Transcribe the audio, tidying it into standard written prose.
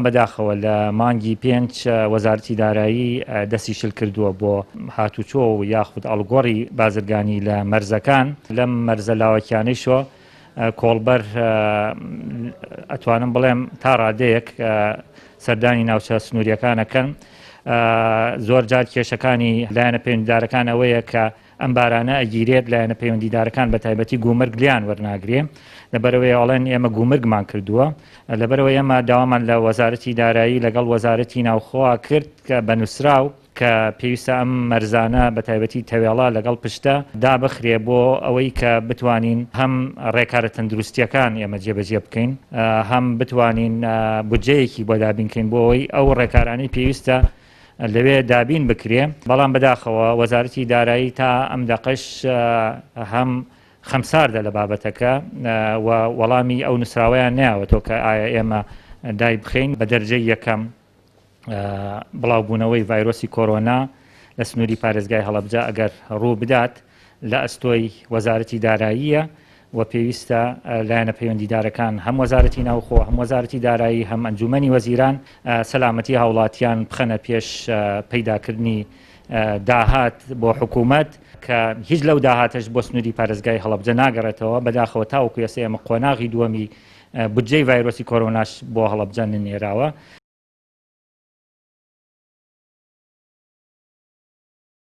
بەداخەوە لە مانگی پێنج وەزارەتی دارایی دەستی شل کردووە بۆ هاتوچۆ و یاخود ئاڵوگۆڕی بازرگانی لە مەرزەکان، لەم مەرزە لاوەکیانەیشەوە کۆڵبەر ئەتوانم بڵێم تا ڕادەیەک سەردانی ناوچە سنووریەکان ئەکەن. زۆر جار کێشەکانی لایەنە پەیوەندیدارەکان ئەوەیە کە ئەم بارانە ئەگیرێت لایەنە پەیوەندیدارەکان بە تایبەتی گومرگ لیان وەرناگرێ لەبەرەوەی ئەڵێن ئێمە گومرگمان کردووە لەبەرەوە ئێمە داوامان لە وەزارەتی دارایی لەگەڵ وەزارەتی ناوخۆ کرد کە بە نووسراو کە پێویستە ئەم مەرزانە بە تایبەتی تەوێڵە لەگەڵ پشتە دابخرێ بۆ ئەوەی کە بتوانین هەم ڕێکارە تەندروستیەکان ئێمە جێبەجێ بکەین هەم بتوانین بودجەیەکی بۆ دابینکەین بۆ ئەوەی ئەو ڕێکارانەی پێویستە لەوێ دابین بکرێ، بەڵام بەداخەوە وەزارەتی دارایی تا ئەم دەقەش هەم خەمساردە لە بابەتەکە و وەڵامی ئەو نووسراوەیان نەیاوەتەوە کە ئایا ئێمە دای بخەین. بە دەرجەی یەکەم بڵاوبوونەوەی ڤایرۆسی کۆرۆنا لە سنووری پارێزگای هەڵەبجە ئەگەر ڕوو بدات لە ئەستۆی وەزارەتی داراییە و پێویستە لایەنە پەیوەندیدارەکان هەم وەزارەتی ناوخۆ، هەم وەزارەتی دارایی، هەم ئەنجوومەنی وەزیران سەلامەتی هاوڵاتیان بخەنە پێش پەیداکردنی داهات بۆ حکوومەت کە هیچ لەو داهاتەش بۆ سنووری پارێزگای هەڵەبجە ناگەڕێتەوە، بەداخەوە تاوەکو ئێستا ئێمە قۆناغی دووەمی بودجەی ڤایرۆسی کۆرۆناش بۆ هەڵەبجە نەنێراوە.